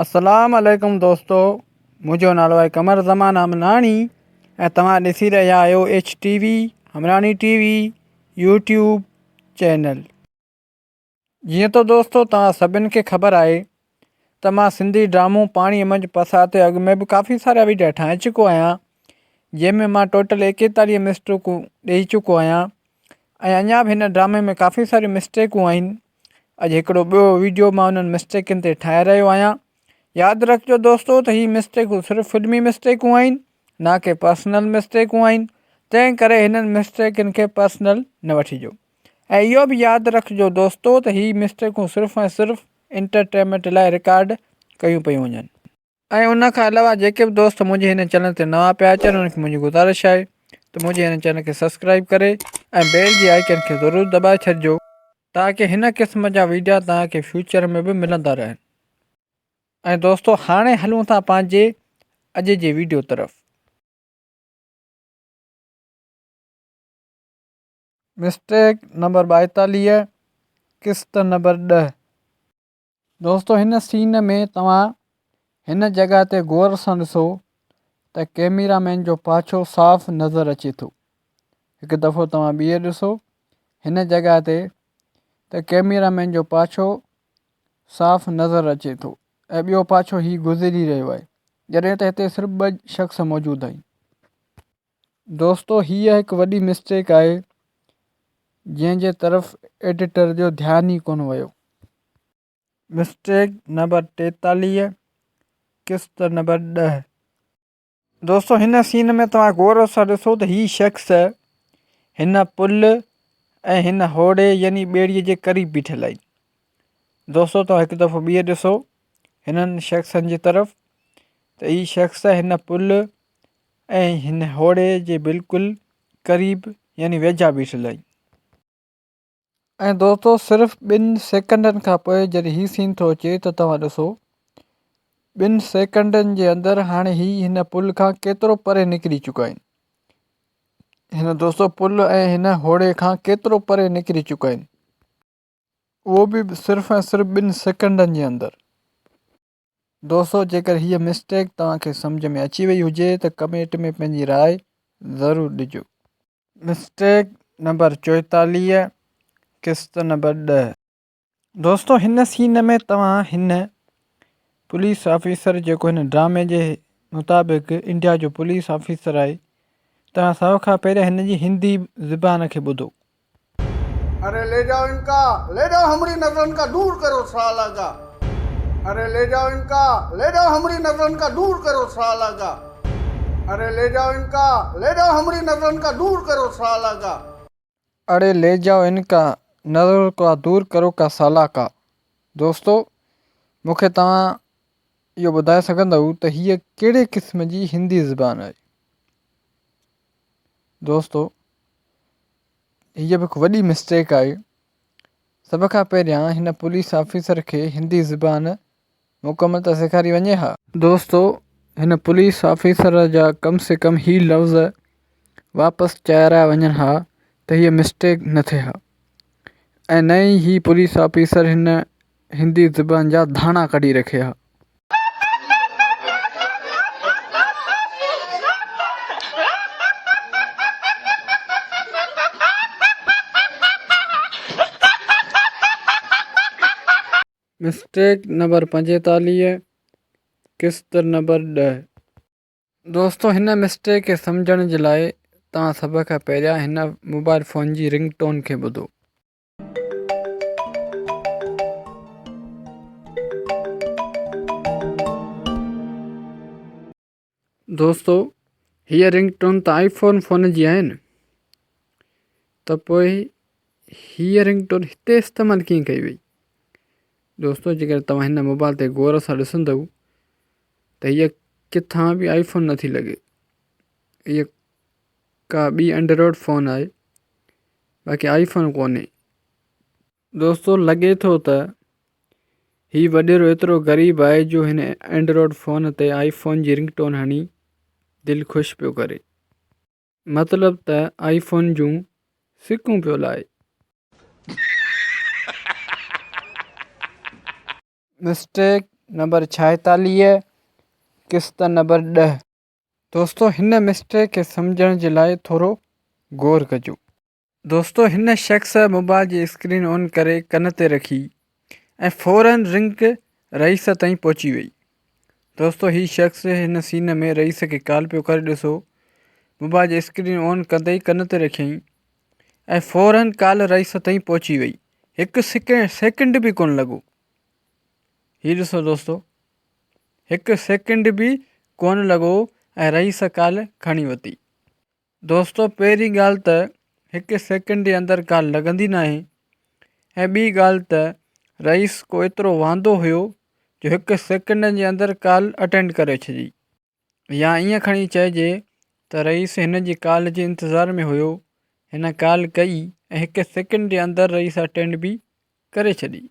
السلام عليڪم دوستو منهنجو نالو آهي قمر زمان همناڻي ۽ توهان ڏسي رهيا آهيو H T V Humnani T V YouTube channel. جيئن ته دوستو توهان سڀن کي خبر آهي ته مان سنڌي ڊرامو پاڻي منجهه پسا تي اڳ ۾ به ڪافي سارا ويڊيا ٺاهي چڪو آهيان جنهن ۾ مان ٽوٽل 41 مسٽيڪون ڏئي چڪو آهيان ۽ اڃا به هن ڊرامي ۾ ڪافي ساريون مسٽيڪون آهن. اڄ هڪڙو ٻيو ويڊيو مان انهن مسٽيڪن تي ٺاهي رهيو آهيان. ياد رکجو دوستو ته هي مسٽيڪون صرف فلمي مسٽيڪون آهن نه ڪي پرسنل مسٽيڪون آهن تنهن ڪري هنن مسٽيڪن کي پرسنل نه وٺجو ۽ اهو به ياد رکجو دوستو ته هي مسٽيڪون صرف ۽ صرف انٽرٽينمينٽ لاء رڪارڊ ڪيون پيون وڃن. ۽ ان کان علاوه جيڪي به دوست منهنجي هن چينل تي نوان پيا اچن انهن کي منهنجي گذارش آهي ته منهنجي هن چينل کي سبسڪرائب ڪري ۽ بيل جي آئيڪن کي ضرور دٻائي ڇڏجو تاڪه هن قسم جا ويڊيا توهان کي فيوچر ۾ به ملندا رهن ۽ دوستو هاڻي هلون ٿا پنهنجي اڄ جي ويڊيو طرف. مسٽيڪ نمبر 42 قسط نمبر 10. دوستو هن سين ۾ توهان هن جڳهه تي غور سان ڏسو ته ڪيميرا مين جو پاڇو صاف نظر اچي ٿو. هڪ دفعو توهان ٻيهر ڏسو هن جڳهه تي ته ڪيميرا مين جو پاڇو صاف نظر اچي ٿو ۽ ٻيو پاڇو هي گذري رهيو آهي جڏهن ته هتي صرف ٻه شخص موجود آهن. دوستو هيء هڪ وڏي مسٽيڪ آهي جنهن جي طرف ايڊيٽر جو ڌيان ئي ڪونه ويو. مسٽيڪ نمبر 43 قسط نمبر 10. دوستو هن سين ۾ توهان غور سان ڏسو ته هي شخص هن پل ۽ هن هوڙي يعني ٻيڙي جي قريب بيٺل آهي. دوستو توهان هڪ دفعو ٻيهر ڏسو هنن شخصن جي طرف ته هي شخص هن پل ۽ هن هوڙي جي بلڪل قريب يعني ويجها بيٺل آهي. ۽ دوستو صرف ٻن سيڪنڊن کان پوء جڏهن هي سين ٿو اچي ته توهان ڏسو ٻن سيڪنڊن جي اندر هاڻي هي هن پل کان ڪيترو پري نڪري چڪا آهن. هن دوستو پل ۽ هن هوڙي کان ڪيترو پري نڪري چڪا آهن. اهو به صرف ۽ صرف ٻن سيڪنڊن جي اندر. دوستو جيڪر هيء مسٽيڪ توهان کي سمجهه ۾ اچي وئي هجي ته ڪمينٽ ۾ پنهنجي راء ضرور ڏجو. مسٽيڪ نمبر 44 قسط نمبر 10. دوستو هن سين ۾ توهان هن پوليس آفيسر جيڪو هن ڊرامي جي مطابق انڊيا جو پوليس آفيسر آهي توهان سڀ کان پهريان هن جي هندي زبان کي ٻڌو. اري لي جاؤ ان ڪا لي جاؤ همري نظرن ڪا دور ڪرو سالا ڪا اري لي جاؤ ان ڪا لي جاؤ همري نظرن ڪا دور ڪرو سالا ڪا اري لي جاؤ ان ڪا لي جاؤ همري نظرن ڪا دور ڪرو سالا ڪا. اڙي لي جاؤ ان ڪا نظر ڪا دور ڪرو ڪا سالا ڪا دوستو مون کي توهان اهو ٻڌائي سگهندؤ ته هيء ڪهڙي قسم جي هندي زبان آهي دوستو هيء به هڪ وڏي مسٽيڪ آهي. سڀ کان پهريان هن پوليس آفيسر کي هندي زبان مڪمل ته سيکاري وڃي ها. دوستو هن پوليس آفيسر جا ڪم سي ڪم هي لفظ واپس چارايا وڃن ها ته هيء مسٽيڪ نه ٿئي ها ۽ نه ئي هي پوليس آفيسر هن هندي زبان جا ڌاڻا ڪڍي رکي ها. مسٽيڪ نمبر 45 قسط نمبر 10. دوستو هن مسٽيڪ کي سمجهڻ جي لاء توهان سڀ کان پهريان هن موبائل فون جي رنگ ٽون کي ٻڌو. دوستو هيء رنگ ٽون ته آئي فون فون جي آهي نه ته پوء هيء رنگ ٽون هتي استعمال ڪيئن ڪئي وئي دوستو جيڪڏهن توهان هن موبائل تي غور سان ڏسندو ته هيء ڪٿان به آئي فون نٿي لڳي هيء ڪا ٻي انڊروئڊ فون آهي باقي آئي فون ڪونهي. دوستو لڳي ٿو ته هي وڏيرو ايترو غريب آهي جو هن اينڊروئڊ فون تي آئي فون جي رنگ ٽون هڻي دل خوش پيو ڪري. مطلب ته آئي فون جون سڪون پيو لائي. مسٽيڪ نمبر 46 قسط نمبر 10. دوستو هن مسٽري کي سمجهڻ جي لاء ٿورو غور ڪجو. دوستو هن شخص موبائل جي اسڪرين آن ڪري ڪن تي رکي ۽ فورن رنگ رئيس تائين پهچي وئي. دوستو هي شخص هن سين ۾ رئيس کي ڪال پيو ڪري ڏسو موبائل جي اسڪرين آن ڪندي ئي ڪن تي رکيائين ۽ فورن ڪال رئيس تائين پهچي وئي هڪ سيڪنڊ به ڪونه لڳو هي ڏسو دوستو هڪ سيڪنڊ به ڪونه لڳو ۽ رئيس ڪال کڻي ورتي دوستو پهرين ڳالهه ته هڪ سيڪنڊ جي اندر ڪال لڳندي ناهي ۽ ٻي ڳالهه ته رئيس ڪو ايترو واندو هيو جو هڪ سيڪنڊ جي اندر ڪال اٽينڊ ڪري ڇڏي يا ائين کڻي چئجي ته رئيس هن جي ڪال جي انتظار ۾ هيو، هن ڪال ڪئي ۽ هڪ سيڪنڊ جي اندر رئيس اٽينڊ به ڪري ڇڏي.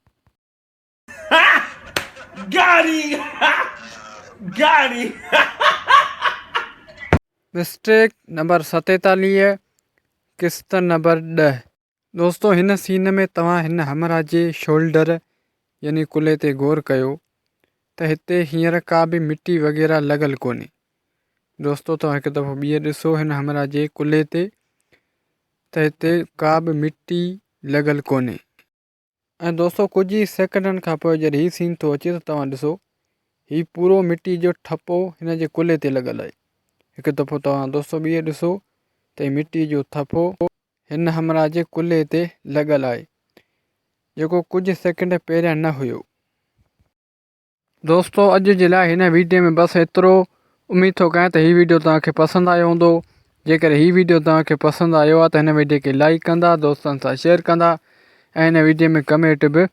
مسٽيڪ نمبر 47 قسط نمبر 10. دوستو هن سين ۾ توهان هن همراهه جي شولڊر يعني ڪلهي تي غور ڪيو ته هتي هينئر ڪا به مٽي وغيره لڳل ڪونهي. دوستو توهان هڪ دفعو ٻيهر ڏسو هن همراهه جي ڪلهي تي ته هتي ڪا به مٽي لڳل ڪونهي. ۽ دوستو ڪجهه ئي سيڪنڊن کان پوء جڏهن هي سين ٿو اچي ته توهان ڏسو هي پورو مٽي جو ٺپو هن جي ڪلهي تي لڳل آهي. هڪ دفعو توهان دوستو ٻيهر ڏسو ته هي مٽي جو ٿڦو هن همراهه جي ڪلهي تي لڳل آهي، جيڪو ڪجهه سيڪنڊ پهريان نه هيو. دوستو اڄ جي لاء هن ويڊيو ۾ بس ايترو، اميد ٿو ڪيان ته هي ويڊيو توهان کي پسند آيو هوندو، جيڪڏهن هي ويڊيو توهان کي پسند آيو آهي ته هن ويڊيو کي لائيڪ ڪندا، دوستن سان شيئر ڪندا ۽ هن ويڊيو ۾ ڪمينٽ به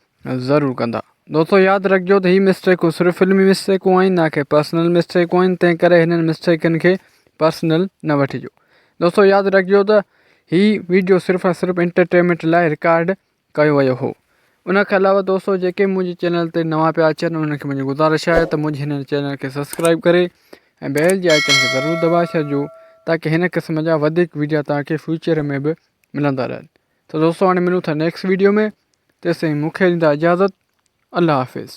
ضرور ڪندا. دوستو ياد رکجو ته هي مسٽيڪون صرف فلمي مسٽيڪون آهن نه ڪي پرسنل مسٽيڪون آهن تنهن ڪري هنن مسٽيڪن کي پرسنل نه وٺجو. دوستو ياد رکجو ته هي ويڊيو صرف ۽ صرف انٽرٽينمينٽ لاء رڪارڊ ڪيو ويو هو. ان کان علاوه دوستو جيڪي منهنجي چينل تي نوان پيا اچن انهن کي منهنجي گذارش آهي ته منهنجي هن چينل کي سبسڪرائب ڪري ۽ بيل جي آئيڪن کي ضرور دٻائي ڇڏجو تاڪي هن قسم جا وڌيڪ ويڊيا توهان کي فيوچر ۾ به ملندا رهن ته دوستو هاڻي ملون ٿا نيڪسٽ ويڊيو ۾ تيسين مون کي ڏيندا اجازت الله حافظ.